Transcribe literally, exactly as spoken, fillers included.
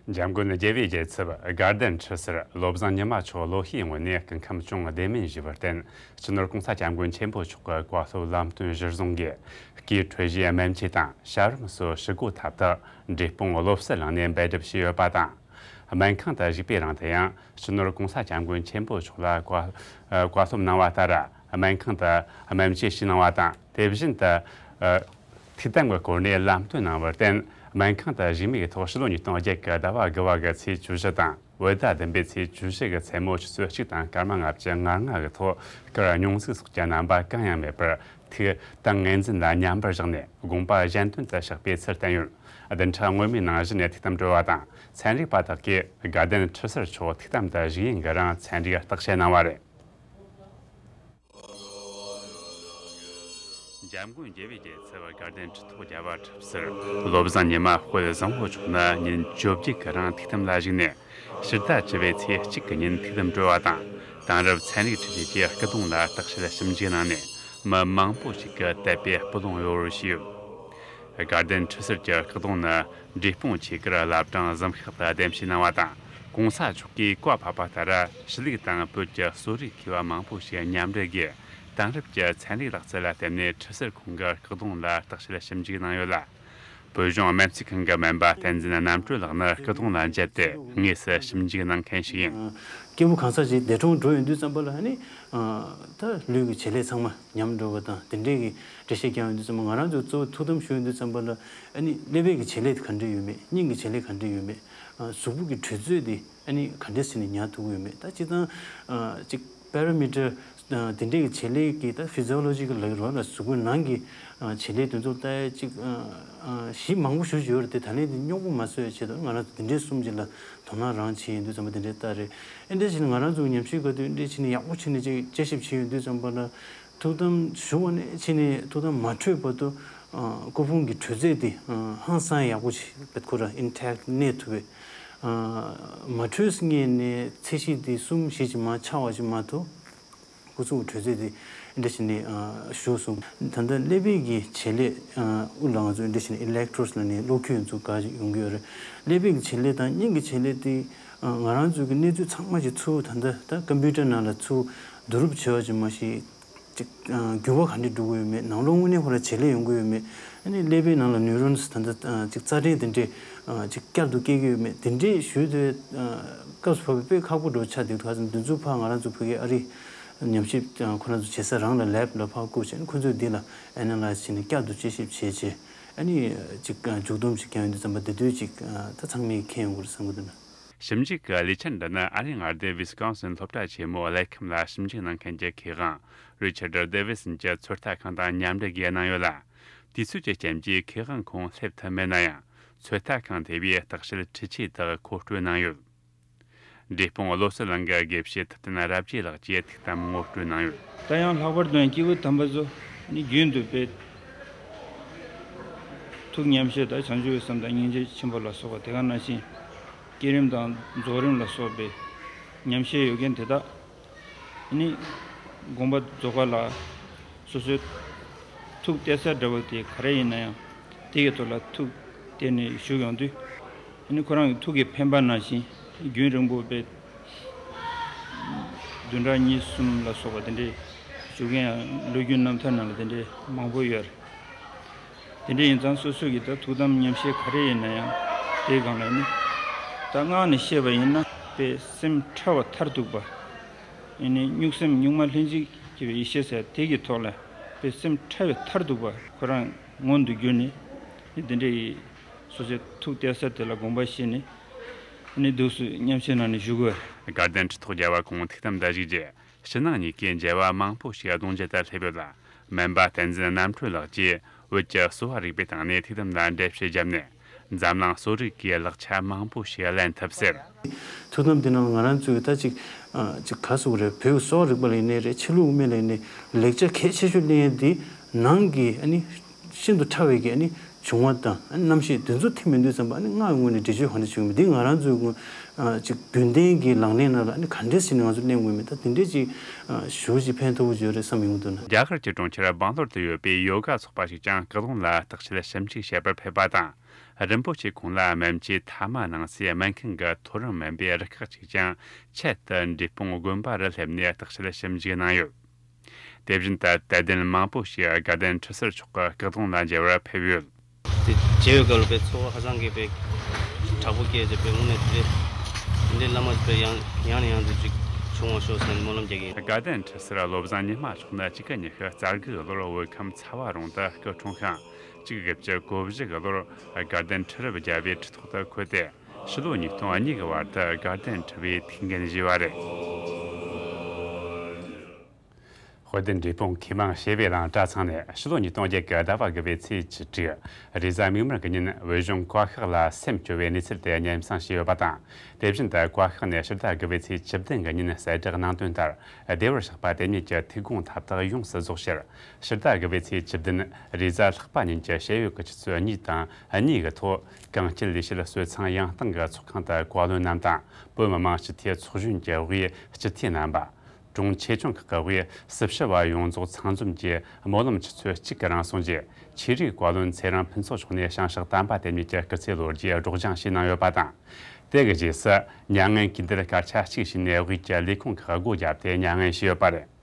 འཇམ་མགོན་རྒྱལ་བའི་རྒྱལ་ཚབ་དགའ་ལྡན་ཁྲི་སར་བློ་བཟང་ཉི་མ་མཆོག་ལོ་ཤས་སྔོན་ནས་སྐུ་ཁམས་ཅུང་བདེ་མིན་ཞུས་པར་བརྟེན། སྤྱི་ནོར་༸གོང་ས་༸སྐྱབས་མགོན་ཆེན་པོ་མཆོག་གི་བཀའ་སློབ་ལམ་སྟོན་གཞིར་བཟུང་གིས། སྐུའི་འཕྲོད་བཞེས་སྨན་བཅོས་དང་ཞབས་རིམ་སོགས་ཞུ་སྒོ་ཐོག་ཏུ་འབྲས་སྤུངས་བློ་གསལ་གླིང་ནས་འབད་འགྲུབ་བྱས་ཡོད་པ་དང་། སྨན་ཁང་དུ་བཞུགས་པའི་རིང་དུ་ཡང་སྤྱི་ནོར་༸གོང་ས་༸སྐྱབས་མགོན་ཆེན་པོ་མཆོག་ལ་བཀའ་བཀའ་སློབ་གནང་བ་ལྟར་སྨན་ཁང་དུ་སྨན་བཅོས་ཞུས་གནང་བ་དང་། དེ་བཞིན་དུ། ཐུགས་དམ་གྱི་སྐོར་ནས་ལམ་སྟོན་གནང་བར་བརྟེན། སྨན་ཁང་དུ་བཞུགས་མིའི་ཐོག་ཕྱི་ལོ་ཉིས་སྟོང་བརྒྱད་ཀྱི་ཟླ་བ་དགུ་བ་གི་ཚེས་བཅུ་བཞི་དང་། བོད་ཟླ་བདུན་པའི་ཚེས་བཅུ་བཞི་གི་མཚན་མོ་ཆུ་ཚོད་གཅིག་དང་སྐར་མ་ལྔ་བཅུ་ང་ལྔ་གི་ཐོག་སྐུར་སྙུང་གཟུགས་སོགས་ཀྱི་རྣམ་པ་གང་ཡང་མེད་པར། ཐུགས་ཏིང་ངེ་འཛིན་ལ་མཉམ་པར་བཞག་ནས་དགོངས་པ་གཞན་དོན་དུ་གཤེགས་པའི་ཚུལ་བསྟན་ཡོད། བདུན་ཕྲག་སྔོན་མའི་ནང་གཞི་ནས་ཐུགས་དམ་གྲོལ་བ་དང་། ཚན་རིག་པ་དག་གིས་དགའ་ལྡན་ཁྲི་སར་མཆོག་ཐུགས་དམ་དུ་བཞུགས་ཡུན་གྱི་རིང་ཚན་རིག་བརྟག་དཔྱད་གནང་བ་རེད། འཇམ་མགོན་རྒྱལ་བའི་རྒྱལ་ཚབ་དགའ་ལྡན་ཁྲི་ཐོག་རྒྱལ་བ་ཁྲི་སར་བློ་བཟང་ཉི་མ་དཔལ་བཟང་པོ་མཆོག་ནི་ཉིན་བཅོ་བརྒྱད་ཀྱི་རིང་ཐུགས་དམ་ལ་བཞུགས་ནས། ཕྱི་ཟླ་བཅུ་པའི་ཚེས་གཅིག་གི་ཉིན་ཐུགས་དམ་གྲོལ་བ་དང་། དེང་རབས་ཚན་རིག་འཕྲུལ་ཆས་ཀྱི་སྐུ་གདུང་ལ་བརྟག་དཔྱད་ཞིབ་འཇུག་གནང་ནས། མི་མང་པོ་ཞིག་གི་དད་པའི་སྤུ་ལོང་ཡོད་རུ་བྱས་ཡོད། དགའ་ལྡན་ཁྲི་སར་གྱི་སྐུ་གདུང་ནི་འབྲས་སྤུངས་ཆོས་སྒར་བླ་བྲང་གཟིམ་ཤག་ཏུ་གདན་ཞུས་གནང་བ་དང་། ༸གོང་ས་མཆོག་གིས་བཀའ་ཕབ་པ་ལྟར་ཕྱི་ལུགས་དང་བོད་ཀྱི་གསོ་རིག་མཁས་པ་མང་པོ་ཞིག་མཉམ་འབྲེལ་གྱིས། དེང་རབས་ཀྱི་ཚན་རིག་ལག་རྩལ་ལ་བརྟེན་ནས་ཁྲི་སར་ཁོང་གི་སྐུ་གདུང་ལ་བརྟག་དཔྱད་ཞིབ་འཇུག་གནང་ཡོད་ལ། བོད་གཞུང་སྨན་རྩིས་ཁང་གི་སྨན་པ་བསྟན་འཛིན་རྣམ་གྲོལ་ལགས་ནི་སྐུ་གདུང་ལ་མཇལ་ཏེ་དངོས་སུ་ཞིབ་འཇུག་གནང་མཁན་ཞིག་ཡིན། སྐྱེས་བུ་གང་ཟག་ཅིག་འདས་གྲོངས་འགྲོ་ཡོང་དུས་ཙམ་པ་ལ་ནི། ད་ལུས་ཀྱི་བྱེད་ལས་ཚང་མ་ཉམས་འགྲོ་བ་དང་དེ་འདྲས་ཀྱི་འགྲེལ་བཤད་རྒྱག་ཡོང་དུས་ཙམ་པ་ང་རང་ཚོ་གཙོ་བོ་ཐུགས་དམ་ཞུ་ཡོང་དུས་ཙམ་པ་ལ་ཨ་ནི་ཀླད་པའི་གི་བྱེད་ལས་དེ་ག་འདྲས་ཡོད་མེད། སྙིང་གི་བྱེད་ལས་ག་འདྲས་ཡོད་མེད། གཟུགས་པོ་གི་དྲོད་ཚད་དེ་ཨ་ནི་ག་འདྲས་ཟེར་ནས་ཉར་ཐུབ་ཀྱི་ཡོད་མེད། ད་སྤྱིར་བཏང་ཅིག་པེ་ར་མི་ཊར་དེ་འདྲས་ཀྱི་བྱེད་ལས་ཀྱི་ད་ཕི་ཛི་ཡོ་ལོ་ཇི་ཀལ་ལབ་ཀྱི་རེད་བ་ལ། གཟུགས་པོའི་ནང་གི་བྱེད་ལས་དེ་ཚོ་ལྟ་ཡ་ཅིག་གཞི་མང་པོ་ཞེ་པོ་ཅིག་ཡོད་རེད་དེ། ད་ལན་དེ་རྙོག་པོ་མ་བཟོ་ཡ་ཆེད་དུ་ང་རང་ཚོ་དེ་འདྲས་གསུམ་ཅིག་ལ་དོ་སྣང་རང་བྱེད་ཡོང་དུས་ཙམ་པ་དེ་འདྲས་ལྟ་རེད། ཨེ་འདྲས་བྱས་ནས་ང་རང་ཚོ་ཉམས་ཞིབ་སྐབས་དུས་ཨེ་འདྲས་བྱས་ནས་ཡག་པོ་བྱས་ནས་ཅིག་དཔྱད་ཞིབ་བྱེད་ཡོང་དུས་ཙམ་པ་ལ། ཐུགས་དམ་ཞུ་བ་ནས་ཕྱིན་ནས་ཐུགས་དམ་མ་འཕྲོད་བར་དུ་སྐུ་ཕུང་གི་དྲོད་ཚད་དེ་ཧང་སང་ཡག་པོ་ཞིག་བེད་ཁོ་ར་ཨིན་ཊེག་གནས་ཐུབ་པའི། མ་འཕྲོད་སྔས་ནས་ཚད་གཞི་དེ་གསུམ་བཞི་ཅིག་མར་ཆག་པ་ཅིག་མ་གཏོགས་སྐུ་གཟུགས་དྲོད་ཚད་དེ་འདི་བྱས་ནས་ཞུ་སོང་། ད་ལྟ་ཀླད་པའི་གི་བྱེད་ལས་དབུ་ལ་ང་ཚོ་འདི་བྱས་ནས་ཨི་ལེག་ཊྲོ་ཌི་ལབ་ནས་གློག་འཁྱུག་ཚོ་ག་ཅིག་ཡོང་གི་ཡོད་རེད། ཀླད་པའི་གི་བྱེད་ལས་དང་སྙིང་གི་བྱེད་ལས་དེ་ང་རང་ཚོའི་གི་གནས་ཚུལ་ཚང་མ་ཅིག་ཚུར་ད་ལྟ་ད་ཀམ་པུ་ཊར་ནང་ལ་ཚུར་བསྡུ་རུབ་བྱས་པ་ཅིག་མ་གཞི། ཅིག་འགྱུར་བ་ག་འདྲ་འགྲོ་གི་ཡོད་མེད། ནང་ལོགས་དངོས་གནས་ཁོ་རང་བྱེད་ལས་ཡོང་གི་ཡོད་མེད། ཨ་ནི་ཀླད་པའི་ནང་ལ་ནུའུ་རོན་ད་ལྟ་ཅིག་རྩ་ཕྲན་དེ་འདྲས་ཅིག་བསྐྱར་དུ་སྐྱེ་གི་ཡོད་མེད། དེ་འདྲས་ཞུས་དུས་སྐབས་སུ་བབས་པའི་དཔེ་ཁག་པོ་འགྲོ་ཆགས་འདུག་ད་འདི་ཚོ་ཕར་ང་རང་ཚོ་བོད་ཀྱི་ཨ་རི་ཉམས་ཞིབ་ཁོ་རང་ཚོ་བྱེད་ས་རང་ལ་ལེབ་ལ་ཕར་བསྐུར་བྱས་ནས་ཁོ་ཚོས་འདི་ལ་ཨེ་ན་ལའི་ཛི་བྱས་ནས་བསྐྱར་དུ་དཔྱད་ཞིབ་བྱས་རྗེས་ཨ་ནི་ཅིག་མཇུག་སྡོམ་ཞིག་རྒྱག་ཡོང་དུས་ཙམ་པ་འདི་དུས་ཅིག་ད་ཚང་མས་མཁྱེན་ཡོང་གི་རེད་བསམ་གི་འདུག་ན། ཞིབ་འཇུག་གི་ལས་འཆར་འདི་ནི་ཨ་རིའི་མངའ་སྡེ་ཝི་སི་ཀོན་སིན་སློབ་གྲྭ་ཆེན་མོའི་ཀླད་ཁམས་ལ་ཞིབ་འཇུག་གནང་མཁན་གྱི་མཁས་དབང་རི་ཆར་ཌི་ཌེ་ཝི་སན་གྱི་ཚོད་ལྟ་ཁང་དང་མཉམ་འབྲེལ་གྱིས་གནང་ཡོད་ལ། དུས་ཚོད་ཀྱི་རྐྱེན་གྱིས་མཁས་དབང་ཁོང་སླེབས་ཐུབ་མེད་ན་ཡང་། ཚོད་ལྟ་ཁང་དེ་བས་བརྟག་དཔྱད་འཕྲུལ་ཆས་དག་མཁོ་སྤྲོད་གནང་ཡོད། འབྲས་སྤུངས་བློ་གསལ་གླིང་གི་དགེ་བཤེས་ཐུབ་བསྟན་རབ་རྒྱས་ལགས་ཀྱིས་ཐུགས་དམ་ངོ་སྤྲོད་གནང་ཡོད། ད་ཡང་ལྷག་པར་དུ་ཡང་སྐྱེས་བུ་དམ་པ་ཚོ་ནི་རྒྱུན་དུ་དཔེ། ཐུགས་ཉམས་བཞེས་དང་བྱང་ཆུབ་ཀྱི་སེམས་དང་སྙིང་རྗེ་ཆེན་པོ་ལ་སོགས་པ་དེ་ག་ནང་བཞིན། བསྐྱེད་རིམ་དང་རྫོགས་རིམ་ལ་སོགས་པའི་ཉམས་བཞེས་ཡོད་མཁན་དེ་དག་ནི་དགོངས་པ་རྫོགས་པ་ལ་སོ་སོའི་ཐུགས་གཏད་ས་འདྲ་བོ་དེ་ག་རེ་ཡིན་ན་ཡང་དེ་གི་ཐོག་ལ་ཐུགས་གཏད་ནས་བཞུགས་ཡོང་དུས་ནི་ཁོ་རང་གི་ཐུགས་ཀྱི་འཕེན་པ་ནང་བཞིན་རྒྱུན་རིང་པོ་བས་བདུན་ཕྲག་གཉིས་གསུམ་ལ་སོགས་པ་དེ་འདྲའི་བཞུགས་མཁན་ཡང་ལོ་རྒྱུས་རྣམ་ཐར་ནང་ལ་དེ་འདྲའི་མང་པོ་ཡོད་རེད། དེ་འདྲ་ཡིན་ཙང་སོ་སོ་གི་ད་ཐུགས་དམ་ཉམས་བཞེས་ག་རེ་ཡིན་ན་ཡང་དེའི་སྒང་ལ་ནི་ད་སྔགས་ནས་བཤད་པ་ཡིན་ན་དཔེ་སེམས་ཕྲ་བ་མཐར་ཐུག་པ། ཡིན་ནི་གཉུག་སེམས་གཉུག་མ་ལྷན་ཅིག་སྐྱེས་པའི་ཡེ་ཤེས་ཟེར་དེ་གི་ཐོག་ལ་དཔེ་སེམས་ཕྲ་བའི་མཐར་ཐུག་པ་ཁོ་རང་མངོན་དུ་གྱུར་ནས་ནི་དེ་འདྲ་ཡི་སོ་སོའི་ཐུགས་གཏད་ས་དེ་ལ་དགོངས་པ་བཞེས་ནས་ནི་འདུག་སེ་ཉམས་བཞེས་གནང་ནས་བཞུགས་དགོས། དགའ་ལྡན་ཁྲི་ཐོག་རྒྱལ་བ་ཁོང་ཐུགས་དམ་དུ་བཞུགས་རྗེས། ཕྱི་ནང་གཉིས་ཀའི་མཇལ་བ་མང་པོ་ཞིག་གདུང་རྒྱུད་དུ་སླེབས་ཡོད་ལ། སྨན་པ་བསྟན་འཛིན་རྣམ་གྲོལ་ལགས་ཀྱིས་བོད་ཀྱི་གསོ་བ་རིག་པའི་སྟེང་ནས་ཐུགས་དམ་ལ་འགྲེལ་བཤད་བརྒྱབ་ནས། འཛམ་གླིང་གསོ་རིག་གི་ལེགས་ཆ་མང་པོ་ཞིག་ལེན་ཐུབ་ཟེར། ཐུགས་དམ་འདི་ནང་ང་རང་ཚོས་ད་ཅིག་ཅིག་ག་ཟེར་དགོས་རེད། བོད་ཀྱི་གསོ་བ་རིག་པ་ལ་ཡིན་ནའི་རེད། ཕྱི་ལུགས་དབུ་མ་ལ་ཡིན་ནའི་ལེགས་ཆ་གལ་ཆེ་ཤོས་ལེན་ཡས་འདི་ནང་གི་ཨ་ནི། ཤིན་ཏུ་ཕྲ་བའི་གི་ཨ་ནི་བྱུང་བ་དང་ཨ་ནི་རྣམ་ཤེས་དེ་ཚོ་ཐིམ་མི་འདུག་བསམ་པ། ཨ་ནི་སྔགས་ཀྱི་ངོས་ནས་འགྲེལ་བརྗོད་ག་འདྲ་བྱེད་དགོས་མིན་འདི་ང་རང་ཚོའི་ཀྱི་ཨ་ཅིག་རྒྱུན་ལྡན་གྱི་ལག་ལེན་ནང་ལ་ཨ་ནི་ག་འདྲས་བྱས་ནས་ང་ཚོ་གླེང་དགོས་མིན་ད་དེ་འདྲས་ཅིག་ཨ་ཞུ་ཅིག་ཕན་ཐོགས་པོ་ཅིག་ཡོད་རེད་བསམ་ཡོང་གི་འདུག་ན། རྒྱ་གར་གྱི་གྲོང་ཁྱེར་སྦང་ལོར་དུ་ཡོད་པའི་ཡོ་ག་ཚོགས་པ་ཞིག་ཀྱང་སྐུ་གདུང་ལ་བརྟག་དཔྱད་ཞིབ་འཇུག་བྱེད་པར་ཕེབས་པ་དང་། རིན་པོ་ཆེ་ཁོང་ལ་སྨན་བཅོས་ཐ་མ་གནང་སའི་སྨན་ཁང་གི་ཐོ་རངས་སྨན་པའི་རུ་ཁག་ཅིག་ཀྱང་ཆེད་དུ་འབྲས་སྤུངས་དགོན་པ་རུ་སླེབས་ནས་བརྟག་དཔྱད་ཞིབ་འཇུག་གནང་ཡོད། དེ་བཞིན་དུ་དད་ལྡན་མང་པོ་ཞིག་དགའ་ལྡན་ཁྲི་ཟུར་མཆོག་གི་སྐུ་གདུང་ལ་མཇལ་བར་ཕེབས་ཡོད། དེ་མཇལ་བའི་སྐབས་ལ་དཔེ་ཚོར་བ་ཧ་ཅང་གི་དཔེ་དྲག་པོ་སྐྱེས་ཏེ་དཔེ་དངོས་གནས་དེ་འདྲའི་བླ་མ་དཔེ་ཡང་ཡང་ནས་ཡང་དུ་ཅིག་བྱུང་བ་ཤོག་ཟེར་ནས་སྨོན་ལམ་རྒྱག་གི་ཡིན། དགའ་ལྡན་ཁྲི་ཟུར་བློ་བཟང་ཉི་མ་མཆོག་ནི་གཅིག་དགུ་ཉི་ཤུ་རྩ་དགུ་ལོར་བོད་ཁམས་ཚ་བ་རོང་དུ་སྐུ་འཁྲུངས་ཤིང་། གཅིག་དགུ་བརྒྱད་ཅུ་གོ་བཞི་གི་ལོར་དགའ་ལྡན་ཁྲི་རབས་བརྒྱད་པའི་ཁྲི་ཐོག་ཏུ་འཁོད་དེ། ཕྱི་ལོ་ཉིས་སྟོང་གཉིས་ཀྱི་བར་དུ་དགའ་ལྡན་ཁྲི་པའི་ཐུགས་འགན་བཞེས་པ་རེད། དཔལ་ལྡན་འབྲས་སྤུངས་མཁས་མང་བྱེ་བའི་རང་གྲྭ་ཚང་ནས་ཕྱི་ལོ་ཉིས་སྟོང་བརྒྱད་ཀྱི་ཟླ་བ་དགུ་པའི་ཚེས་བཅུ་དྲུག་རེས་གཟའ་མིག་དམར་གྱི་ཉིན་བོད་གཞུང་བཀའ་ཤག་ལ་སེམས་སྐྱོ་བའི་གནས་ཚུལ་དེ་སྙན་སེང་ཞུས་ཡོད་པ་དང་། དེ་བཞིན་དུ་བཀའ་ཤག་ནས་ཕྱི་ཟླ་དགུ་པའི་ཚེས་བཅུ་བདུན་གྱི་ཉིན་གསལ་བསྒྲགས་གནང་དོན་ལྟར། བདེ་བར་གཤེགས་པ་དེ་ཉིད་ཀྱི་ཐུགས་དགོངས་མཐའ་དག་ཡོངས་སུ་རྫོགས་ཕྱིར། ཕྱི་ཟླ་དགུ་པའི་ཚེས་བཅུ་བདུན་རེས་གཟའ་ལྷག་པ་ཉིན་གྱི་ཕྱེད་ཡོལ་གྱི་ཆུ་ཚོད་གཉིས་དང་གཉིས་ཀྱི་ཐོག་གངས་སྐྱིད་ལས་བྱེད་གསོལ་ཚང་ཡང་སྟེང་གི་ཚོགས་ཁང་དུ་བཀའ་བློན་རྣམས་དང་བོད་མི་མང་སྤྱི་འཐུས་ཚོགས་གཞོན་གྱི་དབུས་སྤྱི་འཐུས་རྣམ་པ། གྲོང་ཆེ་ཆུང་ཁག་གི་དབུས་སྲིད་ཞུ་བ་ཡོངས་རྫོགས་ཚང་འཛོམས་ཀྱིས་སྨོན་ལམ་ཆུ་ཚོད་གཅིག་གི་རིང་གསུངས་རྗེས། ཆོས་རིག་བཀའ་བློན་ཚེ་རིང་ཕུན་ཚོགས་མཆོག་ནས་བྱང་ཕྱོགས་དམ་པ་དེ་ཉིད་ཀྱི་སྐུ་ཚེ་ལོ་རྒྱུས་སྒྲོག་སྦྱང་ཞིག་གནང་ཡོད་པ་དང་། དེ་གི་རྗེས་སུ་མྱ་ངན་གུས་འདུད་སྐར་ཆ་གཅིག་བྱས་ནས་དབུས་ཀྱི་ལས་ཁུངས་ཁག་སྒོ་བརྒྱབ་སྟེ་མྱ་ངན་ཞུས་ཡོད་པ་རེད།